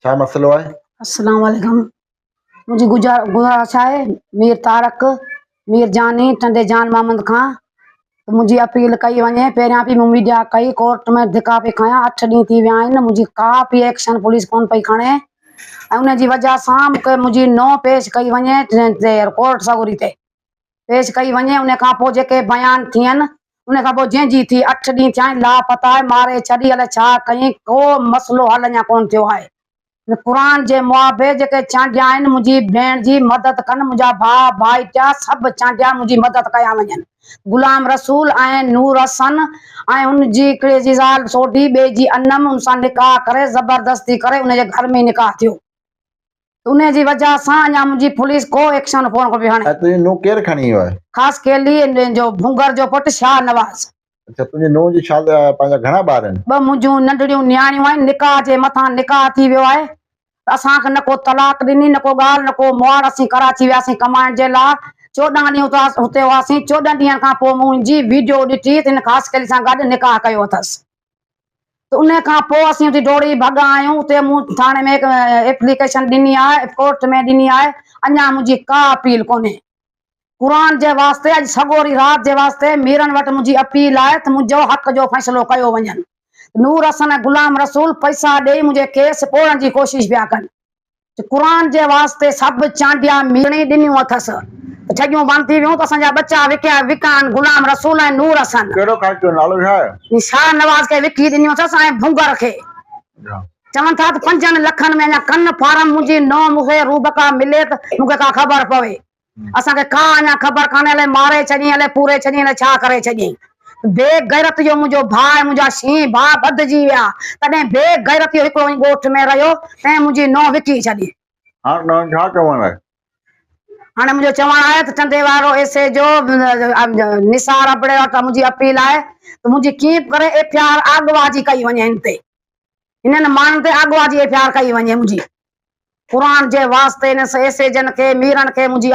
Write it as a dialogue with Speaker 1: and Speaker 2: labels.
Speaker 1: ڇا مسئلو آهي؟
Speaker 2: السلام عليڪم منهنجي گذار گذارش آهي مير طارق مير جاني ٽنڊي جان محمد کان ته منهنجي اپيل ڪئي وڃي پهريان به مون ميڊيا ڪئي ڪورٽ ۾ ڌڪا پئي کايا اٺ ڏينهن ٿي ويا آهن منهنجي ڪا به ايڪشن پوليس ڪون پئي کڻي ۽ ان جي وجه سان مونکي منهنجي نو پيش ڪئي وڃي ڪورٽ سڳوري تي پيش ڪئي وڃي ان کان پوء جيڪي بيان ٿين ان کان پوء جنهن جي ٿي اٺ ڏينهن ٿيا آهن لاپتا آهي ماري ڇڏي الائي ڇا ڪيائين ڪو مسئلو حل اڃا ڪونه ٿيو آهي قرآن جي معابي جيڪي چانڊيا آهن منهنجي ڀيڻ جي مدد ڪن منهنجا ڀاء ڀائٽيا سڀ چانڊيا منهنجي مدد ڪيا وڃن غلام رسول ۽ نور حسن ۽ ان جي هڪڙي جي زال سوڍي ٻئي جي انم ان سان نڪاح ڪري زبردستي ڪري ان جي گهر ۾ نڪاح ٿيو انهيء جي وجهه سان اڃا منهنجي پوليس ڪو ايڪشن ڪونه پئي کڻي.
Speaker 1: ۽ تنهنجي نونهن ڪير کڻي ويو آهي؟
Speaker 2: خاصخيلي جو ڀونگر جو پٽ شاهه نواز.
Speaker 1: اڇا تنهنجي نونهن جي شاد پنهنجا گهڻا ٻار آهن؟
Speaker 2: ٻه منهنجون ننڍڙيون نياڻيون آهن، نڪاح جي مٿان نڪاح ٿي ويو آهي ته اسان کي نه ڪو طلاق ڏني نه ڪو ڳالهه نه ڪو مواڙ اسين ڪراچي وياسين ڪمائڻ جي لاء 14 ڏينهن اتي هئاسين 14 ڏينهن کان پوء مون هن جي ويڊيو ڏٺي ته هن خاصخيلي سان گڏ نڪاح ڪيو اٿس. ته ان کان پوء اسين اتي ڊوڙي ڀڳا آهيون اتي مون ٿاڻي ۾ ايپليڪيشن ڏني آهي ڪورٽ ۾ ڏني آهي اڃا منهنجي ڪا اپيل ڪونهي قرآن جي واسطي اڄ سڳوري رات جي واسطي ميرن وٽ منهنجي اپيل آهي ته منهنجو حق جو فيصلو ڪيو وڃن نور حسن ۽ غلام رسول پئسا ڏئي منهنجي ڪيس ٻوڙڻ جي ڪوشش پيا ڪن. قرآن جي واسطي سڀ چانڊيا ميڙي ڏنيون اٿس ته ٺڳيون بند ٿي ويون ته اسان جا ٻچا وڪيا وڪان غلام رسول ۽ نور حسن.
Speaker 1: ڪهڙو کائي نالو ڇا آهي؟
Speaker 2: شاهه نواز کي وڪي ڏنيون اٿس ۽ ڀونگر کي. چون ٿا ته پنجن لکن ۾ اڃا ڪن فارم منهنجي نو مون کي روبڪا ملي ته مون کي ڪا خبر پوي. اسان کي ڪا اڃا خبر ڪانهي الائي ماري ڇڏيائين الائي پوري ڇڏيائين الائي ڇا ڪري ڇڏيائين. بي غيرت جو منهنجو ڀاء ۽ منهنجا شينهن ڀاء ٻڌجي ويا تڏهن بي غيرت جو هڪڙو وڃي ڳوٺ ۾ رهيو تنهن منهنجي نونهن وڪي ڇڏي.
Speaker 1: هاڻ تنهنجو ڇا چوڻ آهي؟
Speaker 2: هاڻي منهنجو چوڻ آهي ته چندي وارو ايس اي جو نثار ابڙي وٽ منهنجي اپيل آهي ته منهنجي ڪيئن به ڪري ايف I R اغوا جي ڪئي وڃي هن تي. هنن ماڻهن تي اغوا جي ايف I R ڪئي وڃي منهنجي قرآن جي واسطي هن ايس اي جن کي ميرن کي منهنجي.